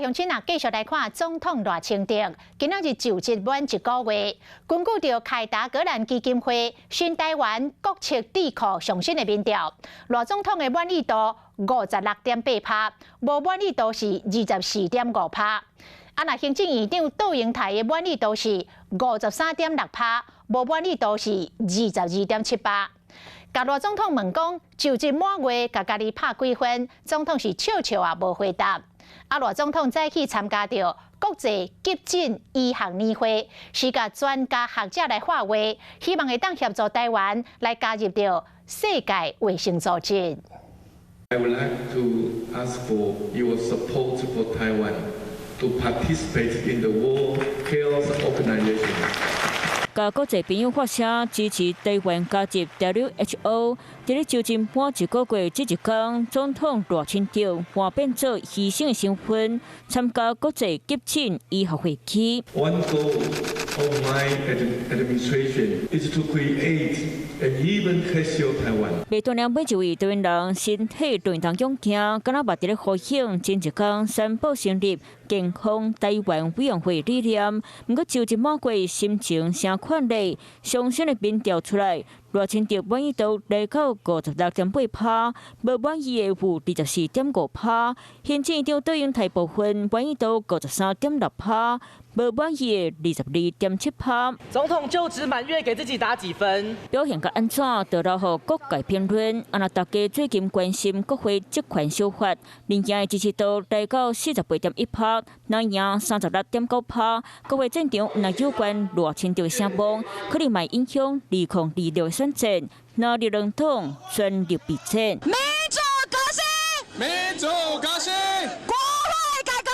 鄉親啊，繼續來看總統賴清德，今仔日就職滿一個月，根據著凱達格蘭基金會新台灣國策智庫上新的民調，賴總統的滿意度56.8趴，無滿意度是24.5趴。啊，若行政院長杜英台的滿意度是53.6趴，無滿意度是22.7趴。共賴總統問講就職滿月，共家己拍幾分？總統是笑笑也無回答。啊，賴總統早起參加著國際急診醫學年會，是共專家學者來喊話，希望會當協助台灣來加入著世界衛生組織。 I would like to ask for your support for Taiwan to participate in the World Health Organization. 共國際朋友發聲支持台灣加入 WHO。佇咧就任滿一個月這一工，總統賴清德換變做醫生的身份，參加國際急診醫學會議。 One goal of my administration is to create an even healthier Taiwan. 袂斷了每一位台灣人身體都應當勇健，敢若嘛佇咧呼應前一工宣布成立健康台灣委員會理念。毋過就職滿月心情誠款咧，上新的民調出來，賴清德滿意度來到56.8趴，無滿意的有24.5趴。行政院長杜英台部分滿意度53.6趴，無滿意的22.7趴。總統就職滿月，給自己打幾分？表現甲按怎，就留予各界評論。啊，若大家最近關心國會職權修法，藍營的支持度來到48.1趴，藍營36.9趴。國會戰場若有關賴清德的聲望，可能會影響2026的選戰。藍綠兩黨全力備戰。民主革新，民主革新，國會改革。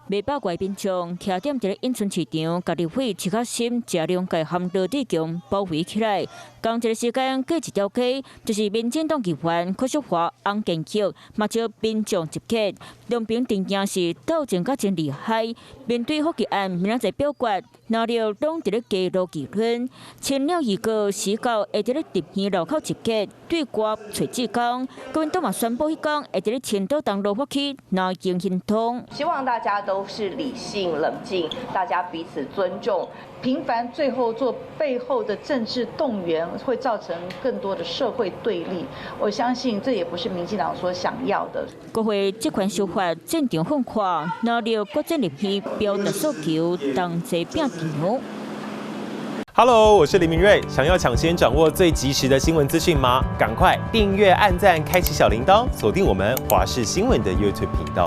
袂百外民眾徛踮佇咧永春市場，共立委徐巧芯、謝龍介和羅智強包圍起來。仝一个時間過一條街，就是民進黨議員柯淑華、翁建玉，嘛招民眾集結，兩邊陣營是鬥爭甲真厲害。面對福建案明仔載表決，藍綠攏佇咧加路議論。青鳥預告時到會佇咧竹園路口集結，對外揣志工。國民黨嘛宣布彼工會佇咧青島東路發起藍營行動。希望大家都是理性冷靜，大家彼此尊重。頻繁最後做背後的政治動員，會造成更多的社會對立。我相信這也不是民進黨所想要的。國會職權修法戰場放寬，藍綠各陣入去表達訴求，同齊拼場。 Hello，我是林明瑞。想要搶先掌握最及時的新聞資訊嗎？趕快訂閱、按讚、開啟小鈴鐺，鎖定我們華視新聞的 YouTube 頻道。